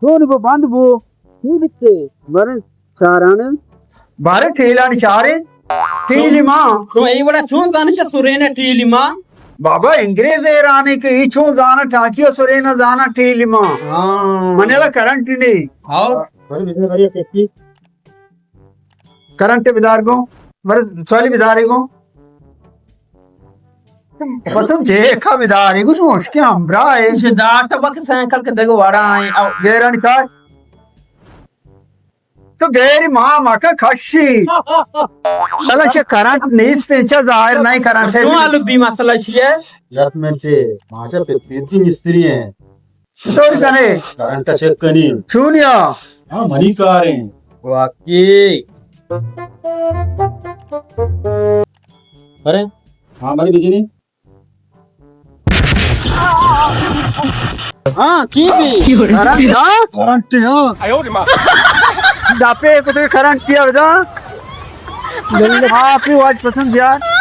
چون بو بند بو؟ چون بیتے؟ بارے چاران۔ بارے ٹیلانی چارے؟ ٹیلی ما۔ تو اے وڑا چون زانے چہ سرین ٹیلی ما؟ بابا، انگریز ایرانے کہ اے چون زانا ٹانکی و سرین زانا ٹیلی ما۔ ہاں۔ من لا کرنٹ نہیں۔ ہاں۔ کرنٹ بدار گو، مر سوالی بدارے گو۔ پسند جے کا بدارے گو، تو اس کے ہمراہ ہے۔ اسے دار تو بک سائیکل کے دگو وڑا ہے۔ او۔ گیرانی کار۔ تو گیری ماں مکا کشی۔ سلا چہ کرنٹ نیست، چہ ظاہر نہیں کرنٹ ہے۔ تو آلو دی مسئلہ چی ہے؟ یار، من تے ماجا پہ تیزی مستری ہیں۔ چطور کنے؟ کرنٹ چیک کنی۔ چونیا؟ ہاں، منی کار ہیں۔ واقعی۔ ارے؟ ہاں، منی بجلی۔ ہاں، کی بھی؟ کرنٹ، ہاں؟ کرنٹ، ہاں۔ ڈاپے کو تو کرنٹ کیا بجا؟ ہاں، آپ ہی آواز پسند یار۔